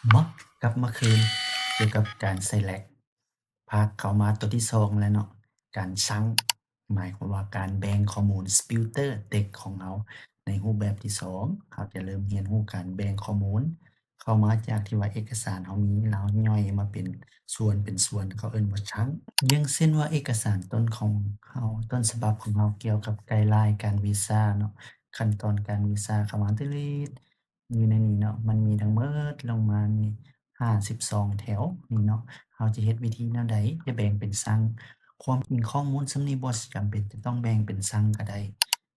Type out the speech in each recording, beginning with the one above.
ເນາະ ກັບມາຄືນກ່ຽວກັບການໃສ່ Lag ພາກເຂົ້າມາຕົວທີສອງແລ້ວເນາະ ການຊັງ ໝາຍຄວາມວ່າການແບ່ງຂໍ້ມູນ filter text ຂອງເຮົາໃນຮູບແບບທີສອງ. ເຮົາຈະເລີ່ມຮຽນຮູ້ການແບ່ງຂໍ້ມູນເຂົ້າມາຈາກທີ່ວ່າເອກະສານເຮົາມີ ແລ້ວເຮົາຍ່ອຍມາເປັນສ່ວນເປັນສ່ວນ ເຂົາເອີ້ນວ່າ chunk. ຢ່າງເຊັ່ນວ່າເອກະສານຕົ້ນຂອງເຮົາ ຕົ້ນສະບັບຂອງເຮົາກ່ຽວກັບ guideline ການວີຊາເນາະ ຂັ້ນຕອນການວີຊາ ເຂົ້າມາຕິດ ຢູ່ໃນນີ້ເນາະ ມັນມີທັງໝົດລົງມານີ້ຫ້າສິບສອງແຖວນີ້ເນາະ. ເຮົາຈະເຮັດວິທີແນວໃດ ຈະແບ່ງເປັນ chunk? ຄວາມຈິງຂໍ້ມູນສ່ຳນີ້ບໍ່ຈຳເປັນຈະຕ້ອງແບ່ງເປັນ chunk ກໍໄດ້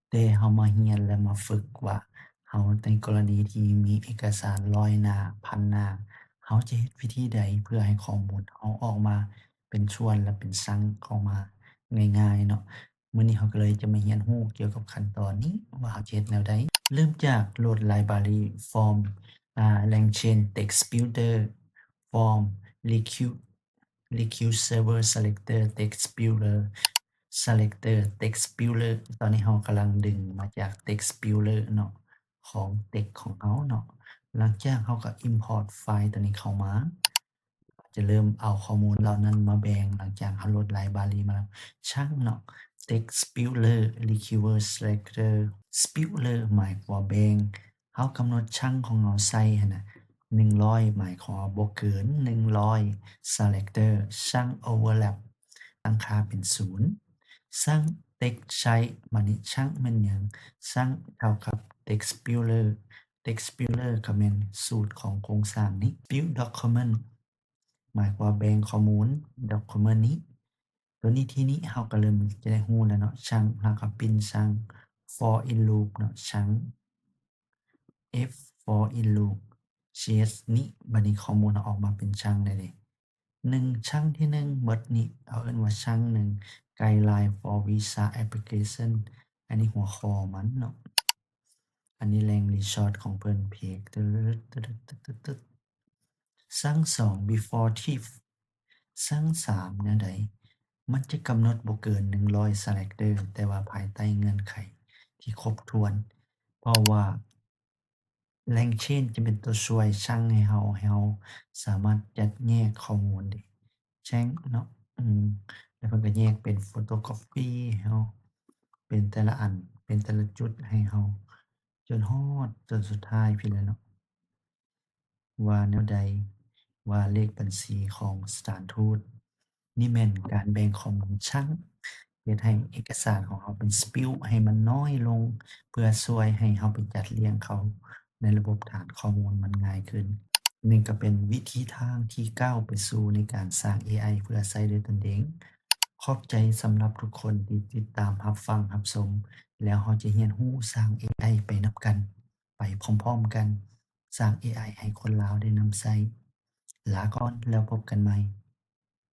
ແຕ່ເຮົາມາຮຽນ ແລະ ມາຝຶກວ່າ ເຮົາໃນກໍລະນີທີ່ມີເອກະສານຮ້ອຍໜ້າ ພັນໜ້າ ເຮົາຈະເຮັດວິທີໃດເພື່ອໃຫ້ຂໍ້ມູນເຮົາອອກມາເປັນສ່ວນ ແລະ ເປັນ chunk ເຂົ້າມາງ່າຍໆເນາະ. ມື້ນີ້ເຮົາກໍເລີຍຈະມາຮຽນຮູ້ກ່ຽວກັບຂັ້ນຕອນນີ້ວ່າເຮົາຈະເຮັດແນວໃດ. ເລີ່ມຈາກໂຫຼດ library from ອາ LangChain Text Builder from Recursive Server Selector Text Builder Selector Text Builder. ຕອນນີ້ເຮົາກຳລັງດຶງມາຈາກ Text Builder ເນາະ ຂອງ text ຂອງເຮົາເນາະ. ຫຼັງຈາກເຮົາກໍ import ໄຟລ໌ຕົວນີ້ເຂົ້າມາ ຈະເລີ່ມເອົາຂໍ້ມູນເຫຼົ່ານັ້ນມາແບ່ງ ຫຼັງຈາກເຮົາໂຫຼດ library ມາແລ້ວ. Chunk ເນາະ Text Builder Recursive Selector Builder ໝາຍຄວາມວ່າແບ່ງ ເຮົາກຳນົດ chunk ຂອງເຮົາໃສ່ຫັ້ນນະ ໜຶ່ງຮ້ອຍ ໝາຍຄວາມວ່າບໍ່ເກີນໜຶ່ງຮ້ອຍ selector. Chunk overlap ຕັ້ງຄ່າເປັນສູນ. Chunk text size ບາດນີ້ chunk ແມ່ນຫຍັງ? Chunk ເທົ່າກັບ Text Builder Text Builder ກໍແມ່ນສູດຂອງໂຄງສ້າງນີ້. Build document ໝາຍຄວາມວ່າແບ່ງຂໍ້ມູນ document ນີ້. ຕົວນີ້ ທີນີ້ເຮົາກໍເລີ່ມຈະໄດ້ຮູ້ແລ້ວເນາະ chunk ແລ້ວກໍ print chunk. For in loop ເນາະ chunk F for in loop ch ນີ້. ບາດນີ້ຂໍ້ມູນເຮົາອອກມາເປັນ chunk ໄດ້ເດ້ ໜຶ່ງ chunk ທີໜຶ່ງ ໝົດນີ້ ເຮົາເອີ້ນວ່າ chunk ໜຶ່ງ Guideline for Visa Application. ອັນນີ້ຫົວຂໍ້ມັນເນາະ ອັນນີ້ແຫຼ່ງ resource ຂອງເພິ່ນ page ຕຶດໆ. Chunk ສອງ Before Thief. Chunk ສາມ ແນວໃດ? ມັນຈະກຳນົດບໍ່ເກີນໜຶ່ງຮ້ອຍ character ແຕ່ວ່າພາຍໃຕ້ເງື່ອນໄຂທີ່ຄົບຖ້ວນ ເພາະວ່າ LangChain ຈະເປັນຕົວຊ່ວຍ chunk ໃຫ້ເຮົາ ໃຫ້ເຮົາສາມາດຈັດແຍກຂໍ້ມູນໄດ້ chunk ເນາະ ອືມ ແລ້ວເພິ່ນກໍແຍກເປັນ photocopy ໃຫ້ເຮົາ ເປັນແຕ່ລະອັນ ເປັນແຕ່ລະຈຸດໃຫ້ເຮົາ ຈົນຮອດຈົນສຸດທ້າຍພີ້ແຫຼະເນາະ ວ່າແນວໃດ ວ່າເລກບັນຊີຂອງສະຖານທູດ. ນີ້ແມ່ນການແບ່ງຂໍ້ມູນ chunk ເຮັດໃຫ້ເອກະສານຂອງເຮົາເປັນ spill ໃຫ້ມັນນ້ອຍລົງ ເພື່ອຊ່ວຍໃຫ້ເຮົາໄປຈັດລຽງເຂົ້າໃນລະບົບຖານຂໍ້ມູນມັນງ່າຍຂຶ້ນ. ນີ້ກໍເປັນວິທີທາງທີ່ກ້າວໄປສູ່ໃນການສ້າງ ເອໄອ ເພື່ອໃຊ້ດ້ວຍຕົນເອງ. ຂອບໃຈສຳລັບທຸກຄົນທີ່ຕິດຕາມຮັບຟັງຮັບຊົມ ແລ້ວເຮົາຈະຮຽນຮູ້ສ້າງ ເອໄອ ໄປນຳກັນ ໄປພ້ອມໆກັນ ສ້າງ ເອໄອ ໃຫ້ຄົນລາວໄດ້ນຳໃຊ້. ລາກ່ອນ ແລ້ວພົບກັນໃໝ່.